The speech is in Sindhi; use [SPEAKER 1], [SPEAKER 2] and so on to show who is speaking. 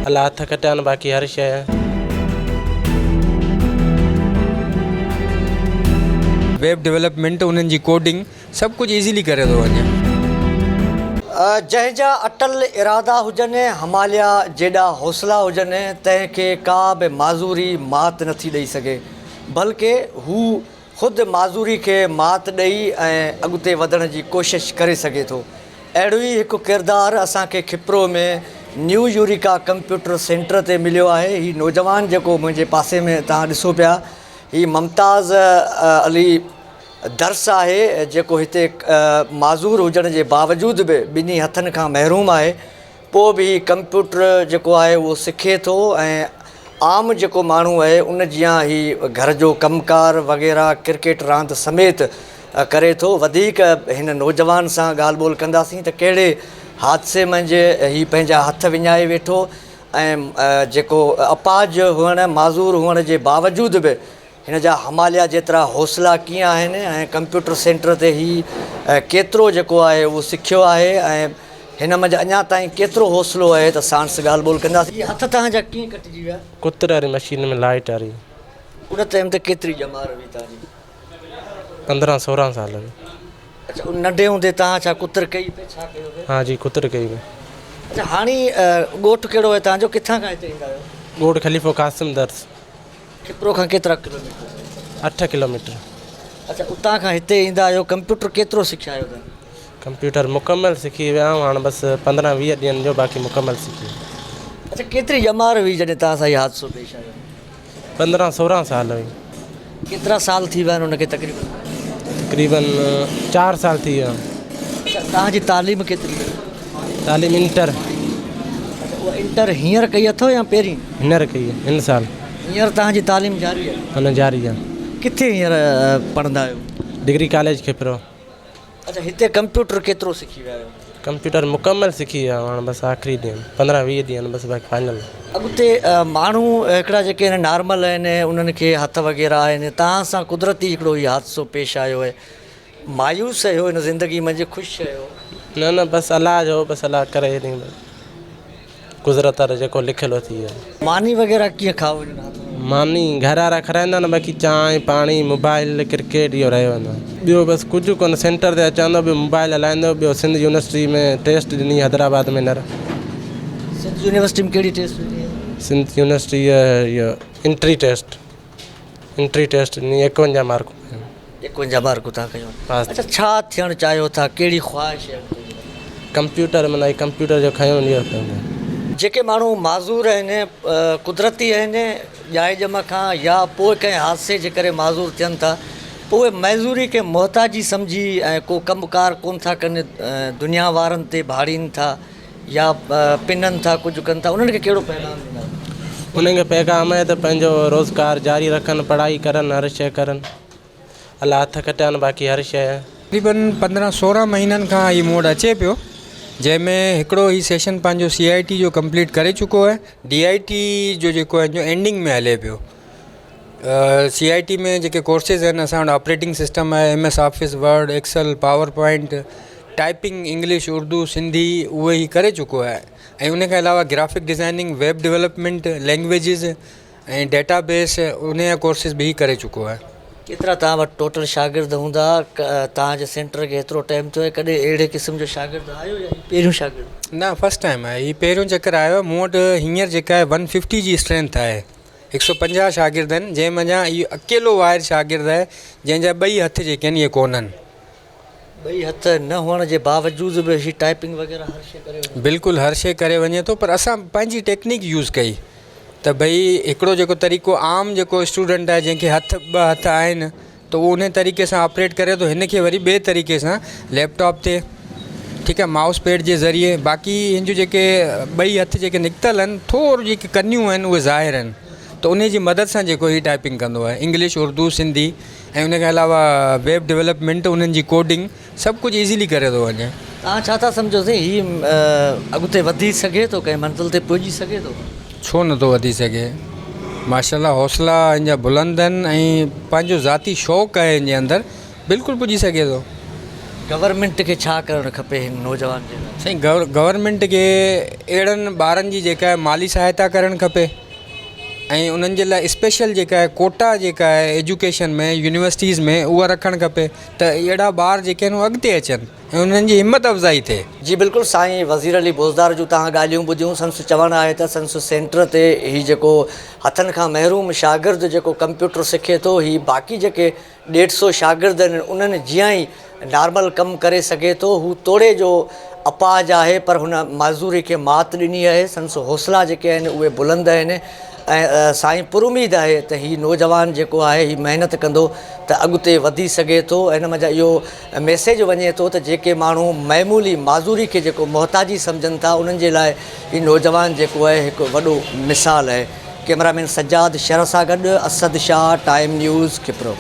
[SPEAKER 1] الله هٿ کٽيا آهن باقي هر شيء.
[SPEAKER 2] ويب ڊولپمينٽ انهن جي ڪوڊنگ سڀ ڪجهه ايزيلي ڪري ٿو وڃي.
[SPEAKER 3] جنهن جا اٽل ارادا هجن، هماليا جيڏا حوصلا هجن، تنهن کي ڪا به معذوري مات نٿي ڏئي سگهي، بلڪه هو خود معذوري کي مات ڏئي ۽ اڳتي وڌڻ جي ڪوشش ڪري سگهي ٿو. اهڙو ئي هڪ ڪردار اسان کي کپرو ۾ نيو يوريڪا ڪمپيوٽر سينٽر تي مليو آهي. هي نوجوان جيڪو منهنجي پاسي ۾ توهان ڏسو پيا هي ممتاز علي درس آهي جيڪو هتي معذور هجڻ جي باوجود به ٻنهي هٿن کان محروم آهي. پوء به هي ڪمپيوٽر جيڪو آهي اهو سکي ٿو ۽ عام جيڪو ماڻهو آهي ان جيان هي گهر جو ڪم ڪار وغيره ڪرڪيٽ راند سميت ڪري ٿو. وڌيڪ هن نوجوان سان ڳالهه ٻولهه ڪنداسين ته ڪهڙي حادثي منجهه هي پنهنجا هٿ وڃائي ويٺو ۽ جيڪو اپاهج هئڻ معذور هئڻ جي باوجود به هن جا هماليا جيترا حوصلا ڪيئن آهن ۽ ڪمپيوٽر سينٽر تي هي ڪيترو جيڪو آهي اهو سکيو آهي ۽ هن منجهه اڃا تائين ڪيترو حوصلو آهي ته ساڻس ڳالهه ٻولهه ڪنداسين. هي هٿ توهان جا ڪيئن ڪٽجي ويا؟
[SPEAKER 1] ڪتر واري مشين ۾ لائٽ واري.
[SPEAKER 3] ان ٽائيم تي ڪيتري ڄمار هئي توهان جي؟
[SPEAKER 1] 15 16 سال هئي.
[SPEAKER 3] اڇا ان ننڍي هوندي توهان ڇا ڪتر ڪئي پئي ڇا ڪيو پئي؟
[SPEAKER 1] ها جي ڪتر ڪئي پئي.
[SPEAKER 3] اڇا هاڻي ڳوٺ ڪهڙو آهي توهان جو ڪٿان کان هتي ايندا آهيو؟
[SPEAKER 1] ڳوٺ خليفو قاسم درس.
[SPEAKER 3] کپرو کان ڪيترا ڪلوميٽر؟
[SPEAKER 1] 8 ڪلوميٽر.
[SPEAKER 3] اڇا اتان کان هتي ايندا آهيو ڪمپيوٽر ڪيترو سکيا آهيو توهان؟
[SPEAKER 1] ڪمپيوٽر مڪمل سکي ويا آهيون هاڻ بس 15 20 ڏينهن جو باقي مڪمل سکي ويا.
[SPEAKER 3] اڇا ڪيتري ڄمار هئي جڏهن توهان سان هي حادثو پيش آيو؟
[SPEAKER 1] 15 16 سال هئي.
[SPEAKER 3] ڪيترا سال ٿي ويا آهن ان کي تقريبن؟
[SPEAKER 1] تقريبن 4 سال ٿي ويا.
[SPEAKER 3] اڇا توهان جي تعليم ڪيتري آهي؟
[SPEAKER 1] تعليم انٽر.
[SPEAKER 3] اڇا اها انٽر هينئر ڪئي اٿو يا پهرين؟
[SPEAKER 1] هينئر ڪئي آهي هن سال.
[SPEAKER 3] هينئر توهان جي تعليم جاري آهي؟
[SPEAKER 1] هن جاري آهي.
[SPEAKER 3] ڪٿي هينئر پڙهندا آهيو؟
[SPEAKER 1] Degree college Khipro.
[SPEAKER 3] اڇا هتي ڪمپيوٽر ڪيترو سکي ويا آهيو؟
[SPEAKER 1] ڪمپيوٽر مڪمل سکي ويا آهيون هاڻ بس آخري ڏينهن 15 20 ڏينهن بس باقي فائنل.
[SPEAKER 3] اڳتي ماڻهو هڪڙا جيڪي آهن نارمل آهن انهن کي هٿ وغيره آهن توهان سان قدرتي هڪڙو هي حادثو پيش آيو آهي مايوس آهيو هن زندگي منجهه خوش آهيو؟
[SPEAKER 1] نه نه بس الله جو بس الله ڪري ڏني بس گذرت وارو جيڪو لکيل هو ٿي ويو.
[SPEAKER 3] ماني وغيره ڪيئن کائو وڃو رات جو؟
[SPEAKER 1] ماني گهر وارا کارائيندا آهن باقي چانهه پاڻي موبائل ڪرڪيٽ اهو رهيو ويندو آهي ٻيو بس ڪجهه ڪونه سينٽر تي اچان ٿو ٻيو موبائل هلائيندو ٻيو سنڌ يونيورسٽي ۾ ٽيسٽ ڏني حيدرآباد ۾ نر.
[SPEAKER 3] سنڌ يونيورسٽي ۾ ڪهڙي ٽيسٽ ڏني؟
[SPEAKER 1] سنڌ يونيورسٽي اهو انٽري ٽيسٽ انٽري ٽيسٽ ڏني 51 مارڪون کنيون.
[SPEAKER 3] 51 مارڪون تان کنيون. اڇا ڇا ٿيڻ چاهيو ٿا ڪهڙي خواهش آهي اڳتي جي لاء؟
[SPEAKER 1] ڪمپيوٽر معنيٰ هي ڪمپيوٽر جو کنيو وڃي ٿو.
[SPEAKER 3] جيڪي ماڻهو معذور آهن قدرتي آهن ڄائي ڄم کان يا پوء ڪنهن حادثي جي ڪري معذور ٿين ٿا پوء اهي معذوري کي محتاجي سمجهي ۽ ڪو ڪم ڪار ڪونه ٿا ڪن دنيا وارن تي ڀاڙين ٿا يا پنن ٿا ڪجهه ڪن ٿا انهن کي ڪهڙو پيغام ڏيندا؟
[SPEAKER 1] انهن کي پيغام آهي ته پنهنجو روزگار جاري رکن پڙهائي ڪرن هر شيء ڪرن الله هٿ کٽيا آهن باقي هر شيء.
[SPEAKER 2] تقريبن 15 16 مهينن کان هي مون وٽ اچي پيو جنهن ۾ هڪڙو هي سيشن پنهنجو سي I ٽي جو ڪمپليٽ ڪري چڪو آهي ڊي I ٽي جو جيڪو آهي اينڊنگ ۾ هلي پيو سي I ٽي ۾ جيڪي ڪورسز آهن اسان وٽ آپريٽنگ سسٽم آهي M S office word excel power point typing English Urdu Sindhi اهي هي ڪري چڪو آهي ۽ ان کان علاوه graphic designing web development languages ۽ data base ان جا ڪورسز به هي ڪري چڪو آهي.
[SPEAKER 3] ڪيترا توهان وٽ ٽوٽل شاگرد هوندا توهان جي سينٽر کي هيترو ٽائيم ٿيو آهي ڪڏهن اهڙي قسم جو شاگرد آيو يا هي پهريون شاگرد؟
[SPEAKER 2] نه فرسٽ ٽائيم آهي هي پهريون چڪر آيو آهي مون وٽ هينئر جيڪا آهي ون ففٽي جي اسٽرينٿ آهي هڪ سو 50 شاگرد آهن جنهن منجهان اهو اڪيلو واحد شاگرد آهي جنهن جا ٻئي هٿ جيڪي آهن اهي ڪونهن.
[SPEAKER 3] ٻئي هٿ نه هئڻ جي باوجود به هي ٽائپنگ وغيره هر شيء ڪري وڃي ٿو.
[SPEAKER 2] بلڪل هر شيء ڪري وڃي ٿو پر اسان پنهنجي ٽيڪنيڪ يوز ڪئي ته ڀئي هڪڙو جيڪو طريقو عام جيڪو اسٽوڊنٽ آهي جنهن کي هٿ ٻه هٿ آهن ته اهو انهي طريقي سان آپريٽ ڪري ٿو هن کي وري ٻئي طريقي سان ليپ ٽاپ تي ٺيڪ آهي مائوس پيڊ جي ذريعي باقي هن جون جيڪي ٻئي هٿ جيڪي نڪتل آهن ٿورو جيڪي ڪنيون آهن اهي ظاهر آهن ته انهي جي مدد سان جيڪو هي ٽائپنگ ڪندو آهي انگلش اردو سنڌي ۽ ان کان علاوه ويب ڊولپمينٽ انهن جي ڪوڊنگ سڀ ڪجهه ايزيلي ڪري ٿو وڃي.
[SPEAKER 3] توهان ڇا ٿا سمجهو سائين هي اڳتي وڌي سگهي ٿو ڪنهن منزل تي پهچي سگهي ٿو؟
[SPEAKER 2] ڇو نٿو وڌي سگهي ماشاء الله حوصلا هن جا بلند آهن ۽ پنهنجو ذاتي شوق آهي هن جي اندر بلڪل پڄي سگهي ٿو.
[SPEAKER 3] گورنمينٽ کي ڇا ڪرڻ کپي هن نوجوان جي لاء؟
[SPEAKER 2] سائين گورنمينٽ کي اهڙن ٻارن جي جيڪا آهي مالي سهائتا ڪرڻ کپي ۽ انهن جي لاء اسپيشل جيڪا آهي ڪوٽا جيڪا آهي ايجوڪيشن ۾ يونيورسٽيز ۾ اها رکڻ کپي ته اهڙا ٻار جيڪي آهن اهي اڳتي اچن ۽ انهن جي همت افزائي ٿئي.
[SPEAKER 3] جي بلڪل سائين وزير علي بوزدار جون توهان ڳالهيون ٻڌيون سنس چوڻ آهي ته سنس سينٽر تي هي جيڪو هٿن کان محروم شاگرد جيڪو ڪمپيوٽر سکي ٿو هي باقي جيڪي ڏيڍ سو شاگرد آهن انهن جيان ئي نارمل ڪم ڪري سگهي ٿو هو توڙي جو اپاهج آهي پر هن معذوري کي مات ڏني آهي سندس حوصلا جيڪي آهن اهي بلند آهن ۽ سائين پر اميد آهي ته هي نوجوان جيڪو آهي هي محنت ڪندو ته اڳتي وڌي سگهي ٿو هن منجهان اهو ميسيج وڃي ٿو ته جيڪي ماڻهو معمولي معذوري کي جيڪو محتاجي سمجهن ٿا انهن جي لاء هي نوجوان جيڪو آهي هڪ وڏو مثال آهي ڪئميرا مين سجاد شر سان گڏ اسد شاهه ٽائيم نيوز کپرو.